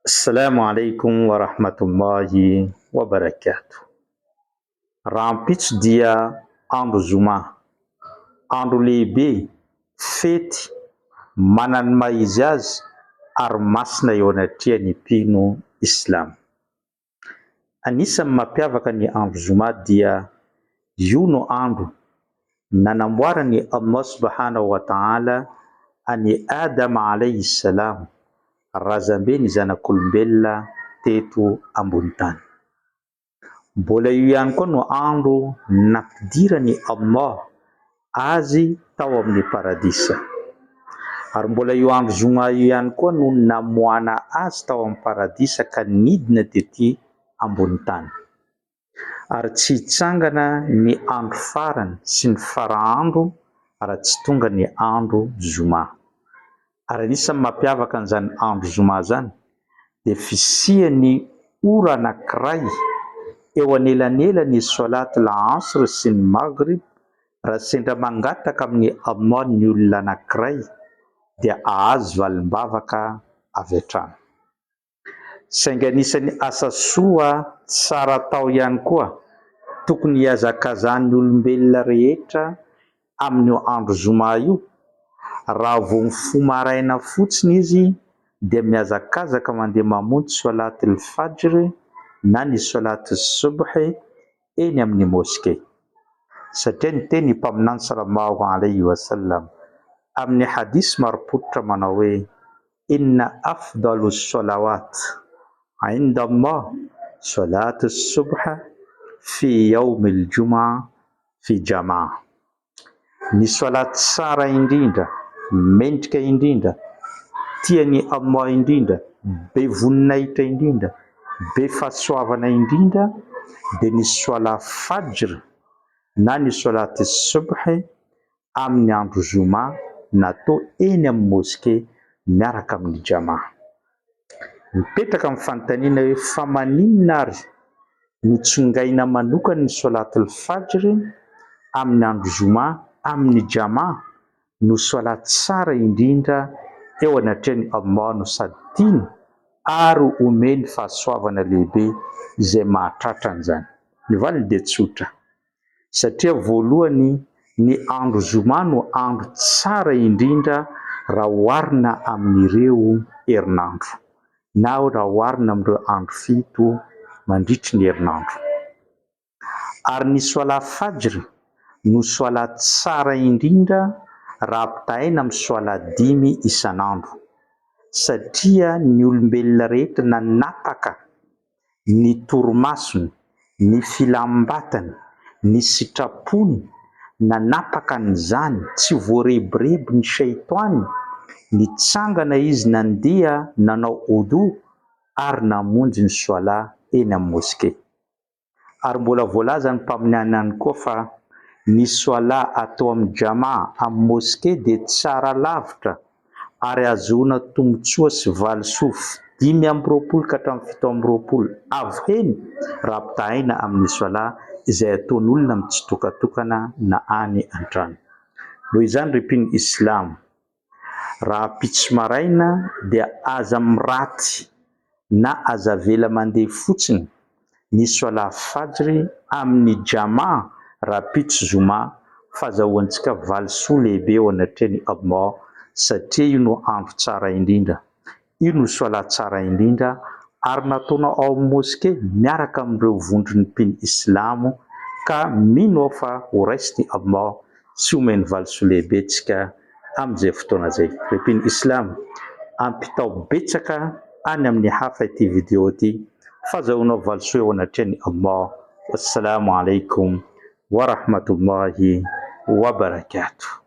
Assalamu alaikum wa rahmatullahi wa barakatuh. Rahampitso dia andro zoma, andro lehibe, fety, manana ny maha izy azy ary masina eo anatrehan'ny mpino islamo. Anisan'ny mampiavaka ny andro zoma dia io no andro nanamboaran'i Allah subhanahu wa ta'ala an'i Adam alayhi salam, razambe ny zanak'olombelona teto ambony tany. Mbola io ihany koa no andro nampidiran'i Allah azy tao amin'ny paradisa. Ary mbola io andro zoma io ihany koa no namoahana azy tao amin'ny paradisa ka nidina tety ambony tany. Ary tsy hitsangana ny andro farany sy ny fara andro raha tsy tonga ny andro zoma. Ary anisan'ny mampiavaka an'izany andro zoma izany dia fisian'ny ora anankiray eo anelanelan'ny Solat al-Asr sy ny Maghrib, raha sendra mangataka amin'i Allah ny olona anankiray dia ahazo valim-bavaka avy hatrany. Saingy anisan'ny asa soa tsara atao ihany koa tokony hihazakazahan'ny olombelona rehetra amin'io andro zoma io, raha vao mifoha maraina fotsiny izy dia mihazakazaka mandeha mamonjy Solat al-Fajr na ny Solat al-Subh eny amin'ny moske. Satria niteny ny Mpaminany Salallahu alaihi wa sallam amin'ny hadith marim-pototra manao hoe, Inna afdalu ssalawat inda Allah salatu subh fi yawmil juma fi jamaa. Ny salat tsara indrindra, mendrika indrindra, tian'i Allah indrindra, be voninahitra indrindra, be fahasoavana indrindra dia ny salat fajr na ny salat subh amin'ny andro zoma natao eny amin'ny moske miaraka amin'ny Jama. Mipetraka ny fanontaniana hoe fa maninona ary no tsongaina manokana ny Solat-l Fajr amin'ny andro zoma amin'ny Jama no Solat tsara indrindra eo anatrehan'i Allah no sady tiany ary omeny fahasoavana lehibe izay mahatratra an'izany? Ny valiny dia tsotra. Satria voalohany ny andro zoma no andro tsara indrindra raha oharina amin'ireo herinandro, na raha oharina amin'ireo andro fito mandritry ny herinandro. Ary ny Soalah Fajr no Soalah tsara indrindra raha ampitahaina amin'ny Soalah dimy isan'andro, satria ny olombelona rehetra nanapaka ny torimasony, ny filam-batany, ny sitrapony, nanapaka an'izany, tsy voarebireby ny Shaytwany, nitsangana izy nandeha nanao Oudou ary namonjy ny Soalah eny amin'ny Moske. Ary mbola voalazan'ny Mpaminany ihany koa fa ny Soalah atao amin'ny Jama'a amin'ny Moske dia tsara lavitra ary ahazoana tombontsoa sy valisoa 25 ka hatramin'ny 27 avo heny raha ampitahaina amin'ny Soalah izay ataon'olona mitsitokatokana na any an-trano. Noho izany ry mpino Islamo, Rahampitso maraina dia aza miraty na aza avela mandeha fotsiny ny Soalah Fajr amin'ny Jama rahampitso Zoma fa azahoantsika valisoa lehibe eo anatrehan'i Allah satria io no andro tsara indrindra Io no Soalah tsara indrindra ary nataonao ao amin'ny Moske miaraka amin'ireo vondron'ny mpino Islamo ka mino aho fa ho raisin'i Allah sy homeny valisoa lehibe tsika amin'izay fotoana izay. Ry mpino Islamo, ampitao betsaka any amin'ny hafa ity video ity fa azahoanao valisoa eo anatrehan'i Allah. Wassalamo alaikum wa rahmatullahi wa barakatuh.